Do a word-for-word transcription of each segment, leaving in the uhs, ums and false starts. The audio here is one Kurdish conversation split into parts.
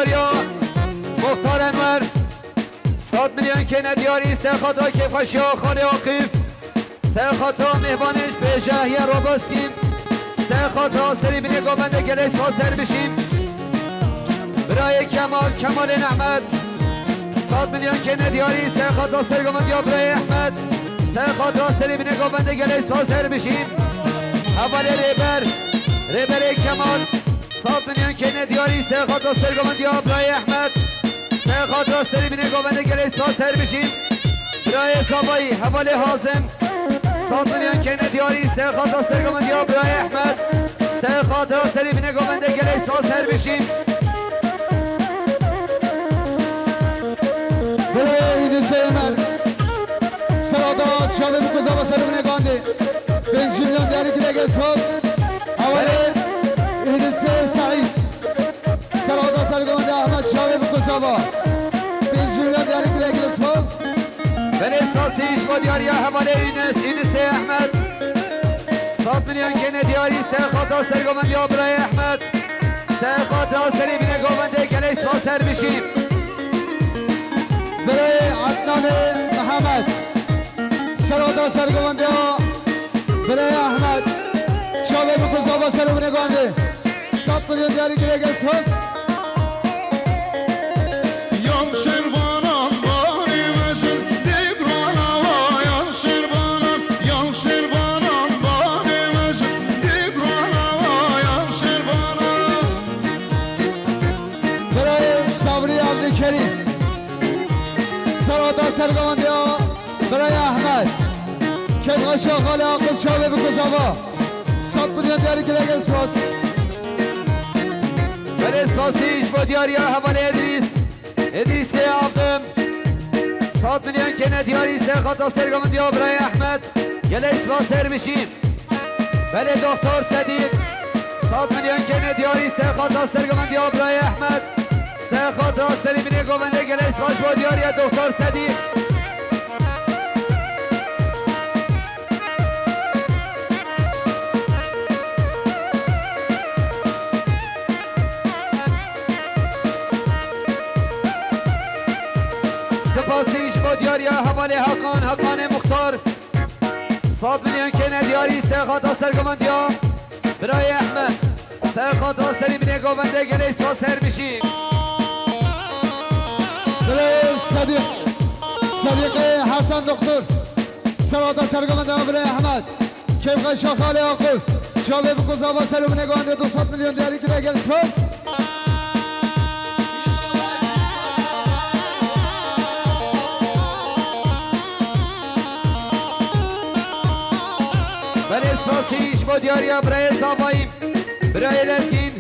Ya Muxtar Enwer, sed milyon kêne diyarî, ser xatira kêfxweşiya xalê Aqîf, ser xatira mêvanê ji bêje hiye Roboskî, ser xatira serî binê govende gelê spas her bijî. Birayê Kemal, Kemalê Nehmet, sed milyon kêne diyarî, ser xatira sergovendiya birayê Ehmed, ser xatira serî binê govende gelê spas her bijî. Hevalê Rêber, Rêberê Kemal, sed milyon kêne diyarî, ser xatira sergovendiya birayê Ehmed, ser xatira serî binê govende gelê spas her bijî. Birayê Zavayî, hevalê Hazim, sed milyon kêne diyarî, ser xatira sergovendiya birayê Ehmed, ser xatira serî binê govende gelê spas her bijî. Birayê Yunusê Emer, serada çavê bikuzava serê binê govendê. Pêncî milyon diyarî kiriye gelê spas. Hevalê Yunusê Seîd. Serada sergovendiya Ehmed çavê bikuzava. Pêncî milyon diyarî kiriye gelê spas. Belê spasî ji bo diyariya hevalê Yunus, Yunusê Ehmed. Sed milyon kêne diyarî, ser xatira sergovendiya birayê Ehmed, ser xatira serî binê govendê gelê spas her bijî. Birayê Ednanê Mihemed, serada sergovendiya birayê Ehmed, çavê bikuzava serê binê govendê. Sed milyon diyarî kiriye gelê spas. Yan şervanan barê vejin, dîgrana wa, yan şervanan, yan şervanan barê vejin, dîgrana wa, yan şervanan. Birayê Sabrî Evdîkerî, serada sergovendiya birayê Ehmed, kêfxweşiya xalê Aqîf çavê bikuzava. Sed milyon diyarî kiriye gelê spas. Belê spasî ji bo diyariya hevalê Edrîs. Edrîsê Avdim. Sed milyon kêne diyarî, ser xatira sergovendiya birayê Ehmed. Gelê spas her bijî. Belê Doktor Sedîq. Sed milyon kêne diyarî, ser xatira sergovendiya birayê Ehmed, ser xatira serî binê govendê gelê spas ji bo diyariya Doktor Sedîq. Spasî ji bo diyariya hevalê Hakan, Hakanê Muxtar. Sed milyon kêne diyarî, ser xatira sergovendiya birayê Ehmed, ser xatira serî binê govendê gelê spas her bijî. Birayê Sedîq, Sedîqê Hesen Doktor, serada sergovendiya birayê Ehmed, kêfxweşiya xalê Aqîf, çavê bikuzava serê binê govendê du sed milyon diyarî kiriye gelê spas. Belê spasî ji bo diyariya birayê Zavayî, birayê Lezgîn.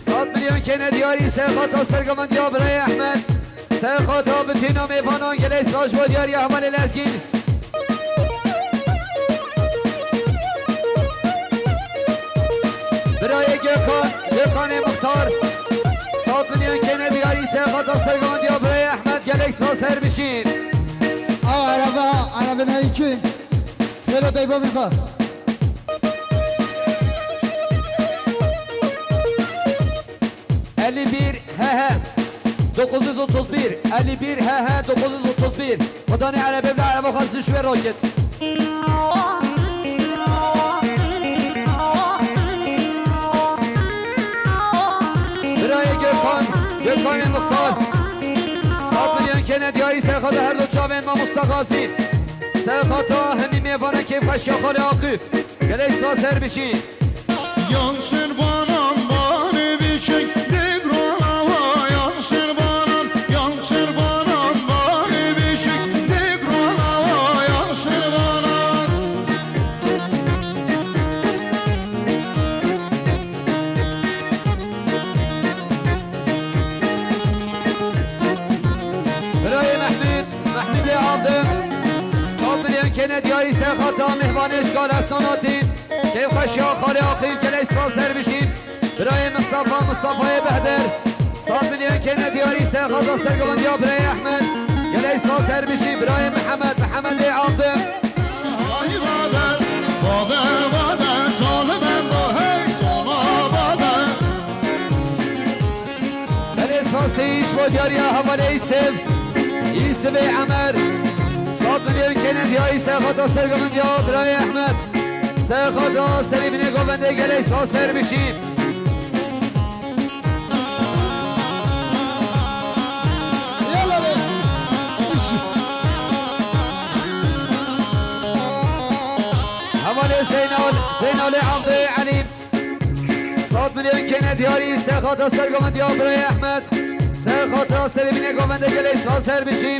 Sed milyon kêne diyarî, ser xatira sergovendiya birayê Ehmed, ser xatira bitîna mêvanan gelê spas ji bo diyariya hevalê Lezgîn. Birayê Gökhan, Gökhanê Muxtar. Sed milyon kêne diyarî, ser xatira sergovendiya birayê Ehmed, gelek spas her bijîn. Aw erebe, erebe neyî kî? Fêro deybo min xwe. Elli bir H H dokuz yüz otuz bir, elli bir H H dokuz yüz otuz bir. Xwedanê erebe bile erebe xwe zû ji wê rakit. Birayê Gökhan, Gökhanê Muxtar. Sed milyon kêne diyarî ser xatira her du çavên mamosta Gazî. Ser xatira hemî mêvana kêfxweşiya xalê Aqîf. Gelek spas her bijîn. Yan şerbanan barê bişik, dêgrana wa, yan şerbanan, yan şerbanan barê bişik, dêgrana wa, yan şerbanan. Birayê Mehmûd, Mehmûdê Adim, sed milyon kêne diyarî ser xatira mêvanê ji Galasan hatîn. Kêfxweşiya xalê Aqîf, gelek spas her bijîn. Birayê Mistefa, Mistefayê Behder, sed milyon kêne diyarî ser xatira sergovendiya birayê Ehmed. Gelek spas her bijî. Birayê Mihemed, Mihemedê Adim. Ay bade, bade, bade, canım ben de hey sana bade. Belê spas Diyariya hevalê Îsif, Îsifê Emer. Sed milyon kene diyarî ser xatra sergovindiya birayê Ehmed. Ser xatra serê binê govendê gelek spas ser bişî. Yala de. Hevalê Zeynal, Zeynalê Abdê Elî. Sed milyon kene diyarî ser xatra sergovindiya birayê Ehmed. Ser xatra serê binê govendê gelek spas ser bişî.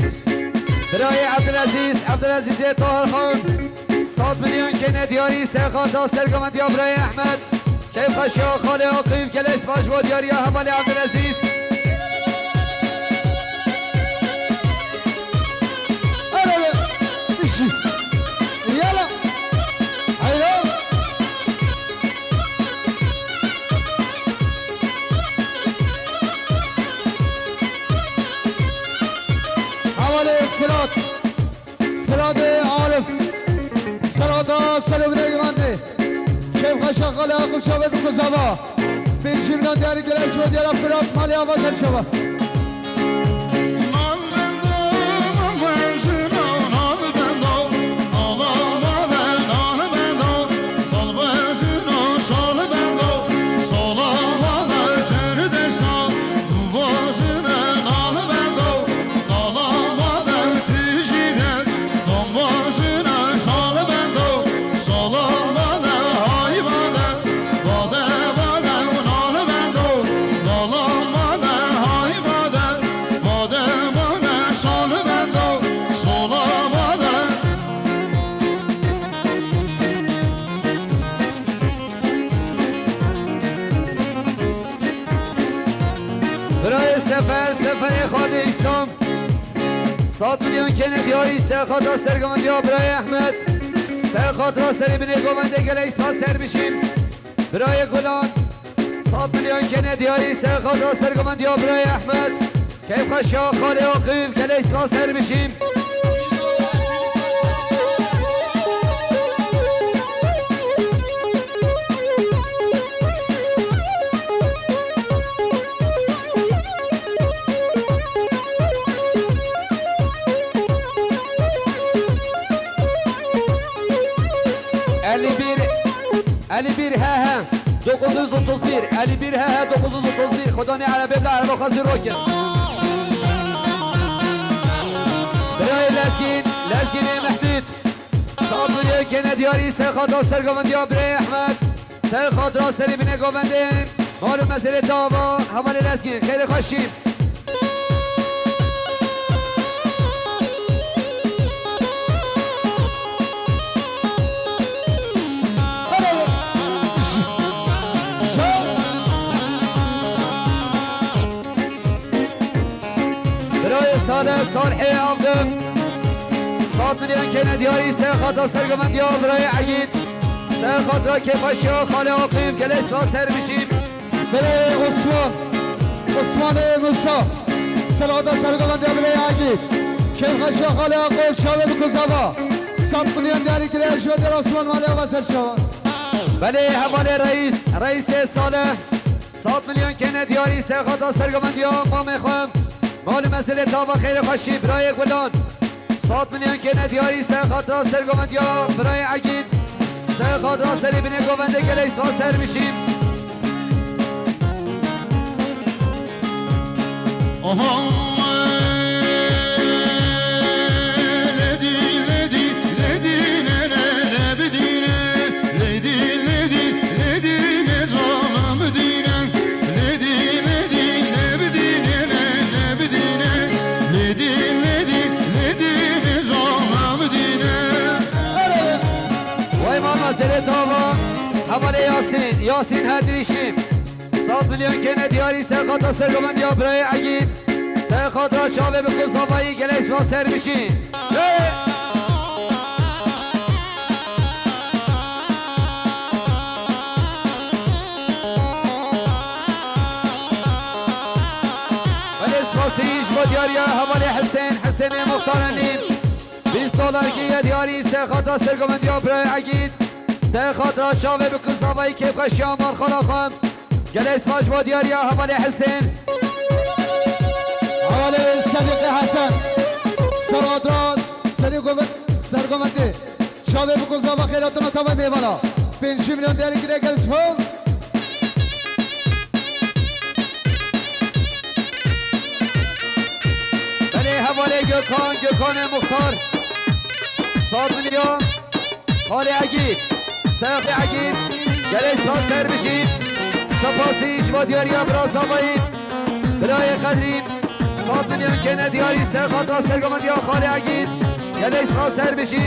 Birayê Abdülezîz, Abdülezîzê Tahir Xan. Sed milyon kene diyarî ser xatra sergovindiya birayê Ehmed. Keyfxweşiya xalê Aqîf, gelek spas bo diyariya hevalê Abdülezîz. Hele, işi. Yala. Hayran. Hevalê Firat. Firadê Arif. Serada Selo Binê Givandê. Keyfxweşa xalê Aqîf çavê biko zava. Pêncî milyon diyarî gelek ji bo diyara Firat malê ava ser çava. Birayê Sefer, Seferê Xalê Îslam. Sed milyon kene diyarî ser xatra sergovindiya birayê Ehmed. Ser xatra serê binê govendê gelek spas ser bişî. Birayê Gulan. Sed milyon kene diyarî ser xatra sergovindiya birayê Ehmed. Keyfxweşiya xalê Aqîf gelek spas ser bişî. Elî bir, elî bir, he, he. Dokuz yüz otuz bir, elî bir, he, he, dokuz yüz otuz bir. Xudanê erebê bila ereba xwe zî rokin. Birayê Lezgîn, Lezgînê Mehmûd. Sed milyon kene diyarî ser xatra sergovindiya birayê Ehmed. Ser xatra serê binê govendê. Malûm meselê dava, hevalê Lezgîn, xêrê xweşî. Birayê Salih, Salihê Avdim. Sed milyon kene diyarî ser xatra sergovindiya birayê Egîd. Ser xatra kêfxweşiya xalê Aqîf gelek spas ser bişî. Birayê Osman, Osmanê Musa. Ser xatra sergovindiya birayê Egîd. Kêfxweşiya xalê Aqîf çavê biko zava. Sed milyon diyarî kiriye ji bo diyar Osman malê ava ser çava. Belê hevalê Reîs, Reîsê Salih. Sed milyon kene diyarî ser xatra sergovindiya mamê xwe. Malûm meselê dava xêrê xweşî birayê Gulan. Sed milyon kene diyarî ser xatra sergovindiya birayê Egîd. Ser xatra serê binê govendê gelek spas ser bişî. Aha. Lêdî, lêdî, lêdî, ne, ne, ne bidîne. Lêdî, lêdî, lêdî, ne canım bidîne. Lêdî, lêdî, ne bidîne, ne, ne bidîne. Lêdî, lêdî, lêdî, ne canım bidîne. Vay mama, serê tava. Hevalê Yasîn, Yasîn Hedrîşî. Sed milyon kene diyarî ser xatra sergovindiya birayê Egîd. Ser xatra çavê biko zavayî gelek spas ser bişî. Hey! Belê spasî ji bo diyariya hevalê Hisên, Hisênê Muxtar Elî. Bîst dolar kiriye diyarî ser xatra sergovindiya birayê Egîd. Ser xatra çavê biko zavayî kêfxweşiya malxala xwe. Gelek spas ji bo diyariya hevalê Hisên. Hevalê Sedîqê Hesen. Seradra serî govend, sergovendê. Çavê bikun zava xêratina tavay mêvana. Pêncî milyon diyarî kire gel spas. Belê hevalê Gökhan, Gökhanê Muxtar. Sed milyon. Xalê Egîd, Seyxê Egîd, gelek spas ser bijî. Sipasî ji bo diyariya bira Zavayî, birayê qedrî. Sed milyon kene diyarî ser xatra sergovendiya Xalê Egîd, gelek spas ser bijî.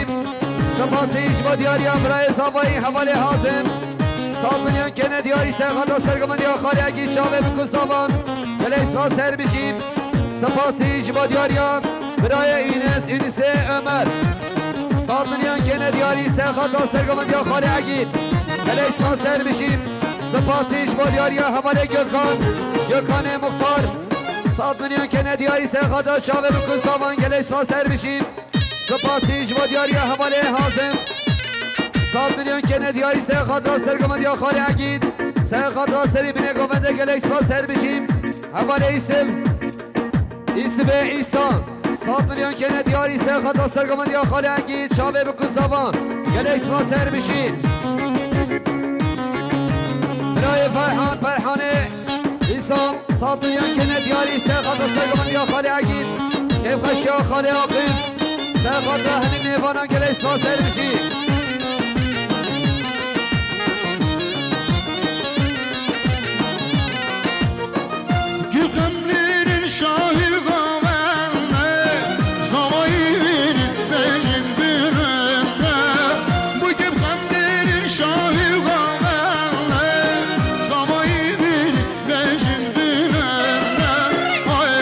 Sipasî ji bo diyariya birayê Zavayî, hevalê Hazim. Sed milyon kene diyarî ser xatra sergovendiya Xalê Egîd, çavê bikun zavan, gelek spas ser bijî. Sipasî ji bo diyariya birayê Înis, Înisê Ömer. Sed milyon kene diyarî ser xatra sergovendiya Xalê Egîd. Gelek spas ser bijî. Sipasî ji bo diyariya hevalê Gökhan, Gökhanê Muxtar. Sed milyon kene diyarî ser xatra çavê bikun zavan, gelek spas ser bijî. Sipasî ji bo diyariya hevalê Hazim. Sed milyon kene diyarî ser xatra sergovendiya Xalê Egîd. Ser xatra serî binê govende, gelek spas ser bijî. Hevalê Îsiv. Îsibê Îsa, sed milyon kene diyarî ser xata sergovendiya Xalê Egîd, çavê bikun zavan, gelek spas ser bijî. Birayê Ferhan, Ferhanê Îsa, sed milyon kene diyarî ser xata sergovendiya Xalê Egîd, kêfxweşiya Xalê Aqîf, ser xata hemî mêvanan gelek spas ser bijî. Gül Xemlînin şahî govende, zavayî bînin bejin birinde. Bu Gül Xemlînin şahî govende, zavayî bînin bejin birinde. Ay,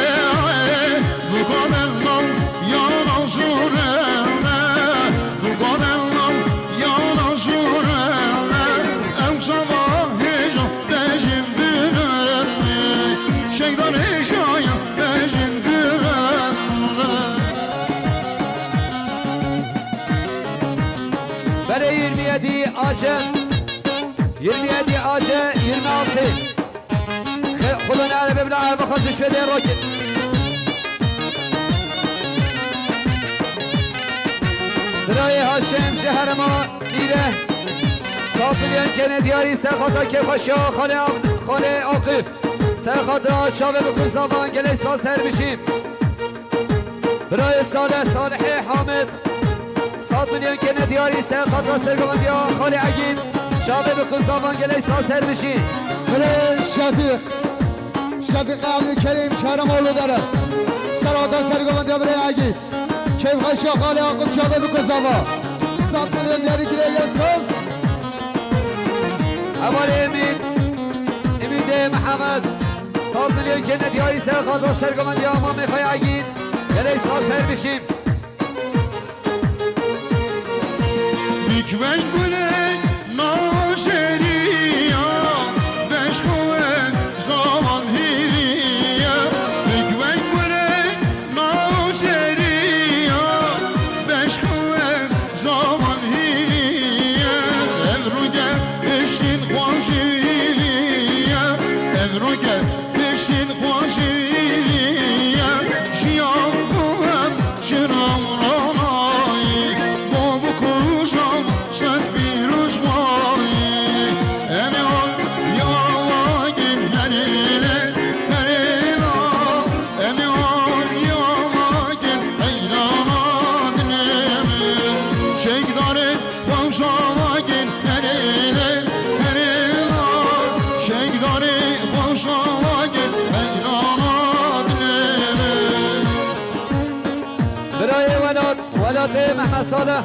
ay, bu govende yana jurende, bu govende yana jurende. Ew zava hêja Bejin bülent, şeyda rêjaya bejin bülent. Belê yirmi yedi Acem, yirmi yedi Acem, yirmi altı. Xe-, Xulon Erebe bila Erbe Xazı Şvedê Roket. Birayê Haşim ji herema Dîre, sed milyon kene diyarî ser xata kêfxweşiya Xalê Av-, Xalê Aqif. Ser xatra çavê bikun zavan gelek spas ser bijî. Birayê Salih, Salihê Hamid, sed milyon kene diyarî ser xatra sergovendiya Xalê Egîd. Çavê bikun zavan gelek spas ser bijî. Birayê Şefîq, Şefîq Evdî Kerîm, Şehremoğlu Dere. Ser xatra sergovendiya birayê Egîd. Keyfxweşiya Xalê Aqif çavê bikun zava. Sed milyon diyarî kirê yesxoz. Hevalê Emîn, Emîn dê Mihemed. Sed milyon kene diyarî ser xata sergovendiya Mamê Xayê Egîd. Gelek spas ser bijî. Bikveng gulê Naşeriya, beşkowe zaman hiriye. Bikveng gulê Naşeriya, beşkowe zaman hiriye. Evruge işin xwaşiriye. Evruge işin xwaşiriye. Jiyan kuhem Şiran ranayî, bo bikujam şet pîroz mayî. Em ê an yawagin herêle, herêla. Em ê an yawagin heyrana dilê min. Şêkdarê xweşawagin herêle, herêla. Şêkdarê xweşawagin heyrana dilê min. Birayê welat, welatê Mehmet Salih.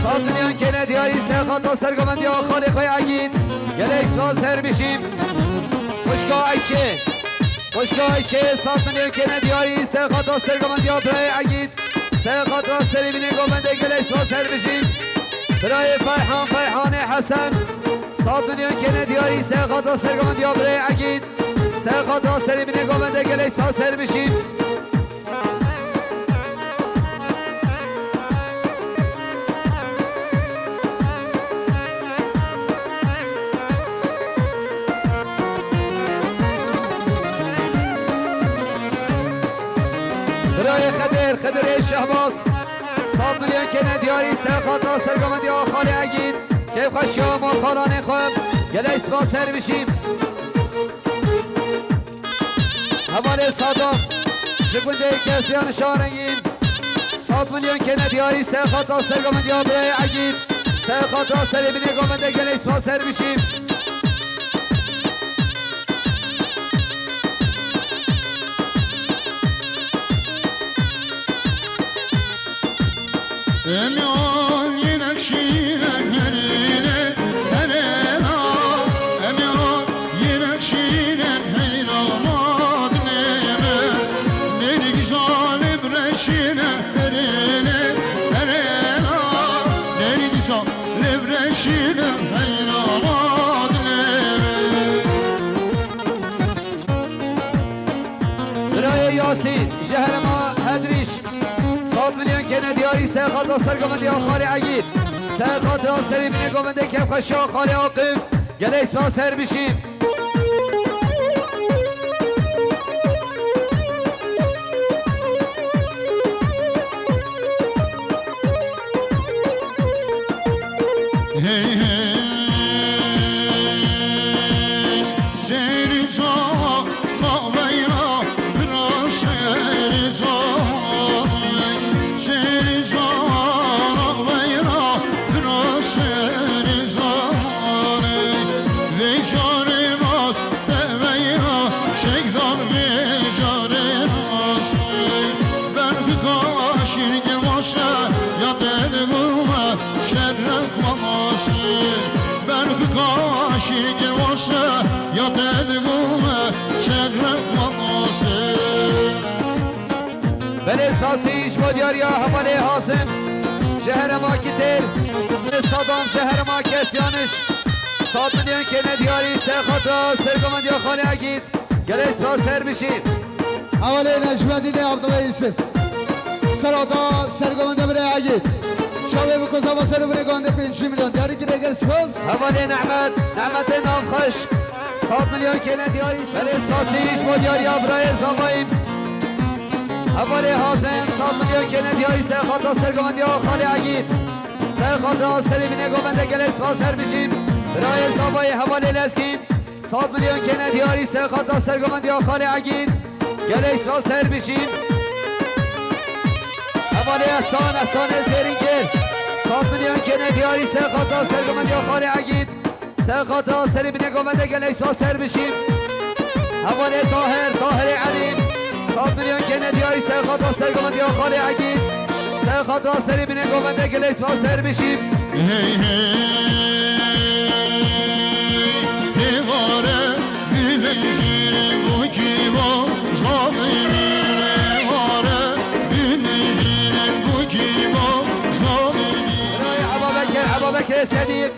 Sed milyon kene diyarî ser xata sergovendiya Xalê Xwê Egîd. Gelek spas ser bijî. Xwişka Eyşê. Xwişka Eyşê, sed milyon kene diyarî ser xata sergovendiya birayê Egîd. Ser xata serî binê govendê gelek spas ser bijî. Birayê Ferhan, Ferhanê Hesen. Sed milyon kene diyarî ser xata sergovendiya birayê Egîd. Ser xatra serî binê govende gelek spas ser bijî. Bira, bira, bira. Bira, bira, bira. Xedir, Xedirê Şehbaz. Sed milyon kene diyarî ser xatira sergovendiya Xalê Egîd. Keyfxweşiya malxaranê xwe. Gelek spas her bijî. Hevalê Sadam. Ji gundê Kesbiyan Şarengîn. Sed milyon kene diyarî ser xatira sergovendiya birayê Egîd. Ser xatira serê binê govende gelek spas her bijî. Em yan yine şîne herine herena, em yan yine şîne heyna madneme, nêrik zalib reşine herine herena, nêrik zalib reşine heyna madneme. Birayê Yasîn, ji herêma Hedrîş, sed milyon kene diyarî ser xatira sergovendiya Xalê Egîd. Ser xatira serê binê govendê keyfxweşiya Xalê Aqif. Gelek spas her bijî. Hey, hey. Şêrî zana veyra, bira şêrî zana, şêrî zana veyra, bira şêrî zana. Vê şarê mas te veyra, şêkdan vê şarê mas. Berxika şîrgir vaşe, ya te digume, şeref mamase. Berxika şîrgir vaşe, ya te digume, şeref mamase. Belê spasî ji bo diyariya hevalê Hazim ji herêma Kitêl, Sadam ji herêma Kestiyaniş, sed milyon kene diyarî ser xatira sergovendiya Xalê Egîd. Gelek spas her bijî. Hevalê Necmedînê Abdullah Yusuf. Serata sergovende birê Egîd. Çavê biko zava ser û binê govende pêncî milyon. Diyarî kire gel spas. Hevalê Nehmet, Nehmetê navxweş. Sed milyon kene diyarî. Belê spasî ji bo diyariya birayê Zavayî. Hevalê Hazim, sed milyon kene diyarî ser xatira sergovendiya Xalê Egîd. Ser xatira serê binê govende gelek spas her bijî. Birayê Zavayî, hevalê Lezgîn. Sed milyon kene diyarî ser xatira sergovendiya Xalê Egîd. Gelek spas her bijî. Hevalê Ehsan, Ehsanê Zêrîngir. Sed milyon kene diyarî ser xatira sergovendiya Xalê Egîd. Ser xatira serê binê govende gelek spas her bijî. Hevalê Tahir, Tahirê Elî. Sed milyon kene diyarî ser xatira sergovendiya Xalê Egîd. Ser xatira serê binê govende gelek spas her bijî. Hey, hey, hêvare, bileyzîrê bûkî bo, zalîmî, hêvare, bileyzîrê bûkî bo, zalîmî. Birayê Ebabekir, Ebabekirê Sedîq,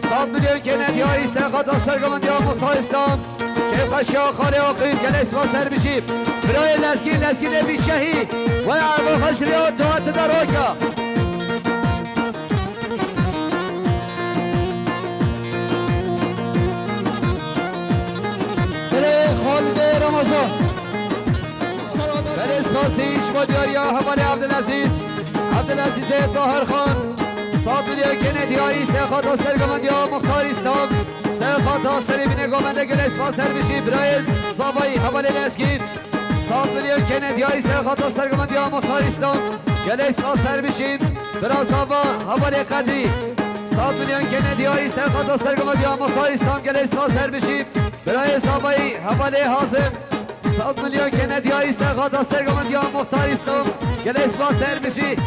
sed milyon kene diyarî ser xatira sergovendiya Muxtar Îslam. Keyfxweşiya Xalê Aqif, gelek spas her bijî. Birayê Lezgîn, Lezgînê Bîşehî. Wey erba xweş kiriya, dua tu de roka. Belê Xalidê Ramazan. Belê spasî ji bo diyariya hevalê Abdulaziz. Abdulazîzê Tahir Xan. Sed milyon kene diyarî ser xatira sergovendiya Muxtar Îslam. Ser xatira serê binê govende gelek spas her bijî. Birayê Zavayî, hevalê Lezgîn. Sed milyon kene diyarî ser xatira sergovendiya Muxtar Îslam. Gelek spas her bijî. Bira Zava, hevalê Qedrî. Sed milyon kene diyarî ser xatira sergovendiya Muxtar Îslam. Gelek spas her bijî. Birayê Zavayî, hevalê Hazim. Sed milyon kene diyarî ser xatira sergovendiya Muxtar Îslam. Gelek spas her bijî.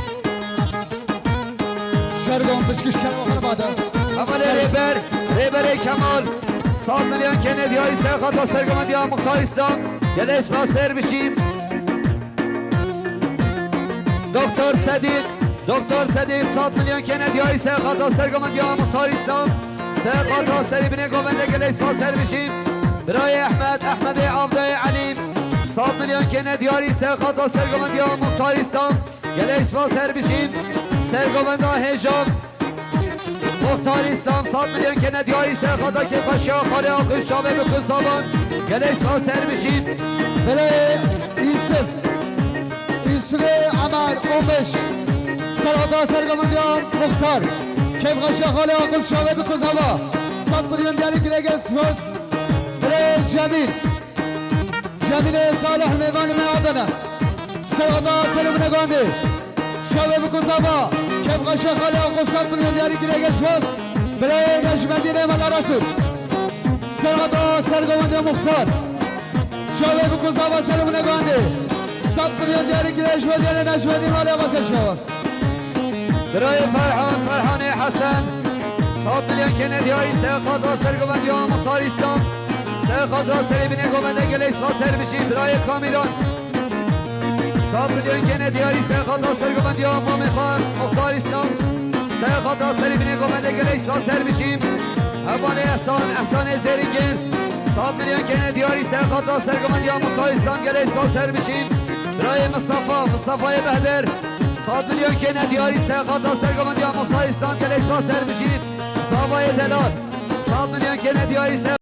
Sergon pişkiş kerem xanım adı. Hevalê Rêber, Rêberê Kemal. Sed milyon kene diyarî ser xatira sergovendiya Muxtar Îslam. Gelek spas her bijî. Doktor Sedîq, Doktor Sedîq, sed milyon kene diyarî ser xatira sergovendiya Muxtar Îslam. Ser xatira serê binê govende gelek spas her bijî. Birayê Ehmed, Ehmedê Avdayê Elî. Sed milyon kene diyarî ser xatira sergovendiya Muxtar Îslam. Gelek spas her bijî. Sergovenda hêja. Muxtar Îslam, sed milyon kene diyarî ser xatira kêfxweşiya Xalê Aqif, çavê biko zavan. Gelek spas her bijî. Belê Yusuf. Sivê Emer on beş. Serhata sergovendiya Muxtar. Keyfxweşiya xalê Aqil çavê bi kozava. Sed milyon diyarî kire gel spas. Birê Cemîl. Cemîlê Salih mêvanê me Adana. Serhata sergovendiya Gandê. Çavê bi kozava. Keyfxweşiya xalê Aqil sed milyon diyarî kire gel spas. Birê Necmedînê Mela Resul. Serhata sergovendiya Muxtar. Çavê bi kozava sergovendiya Gandê. Sed milyon diyarî kire ji bo diyarê Necmedîn malê Abasa çava. Birayê Ferhan, Ferhanê Hesen. Sed milyon kene diyarî serhata sergovendiya Muxtar Îslam. Serhata serê binê govende gelê spas ser bijî. Birayê Kamîran. Sed milyon kene diyarî serhata sergovendiya Mamê Xan Muxtar Îslam. Serhata serê binê govende gelê spas ser bijî. Hevalê Ehsan, Ehsanê Zêrîngên. Sed milyon kene diyarî serhata sergovendiya Muxtar Îslam gelê spas ser bijî. Birayê Mistefa, Mistefayê Behder. Sed milyon kene diyarî serhata sergovendiya Muxtar Îslam gelê spas ser bijî. Zavayê Delal. Sed milyon kene diyarî ser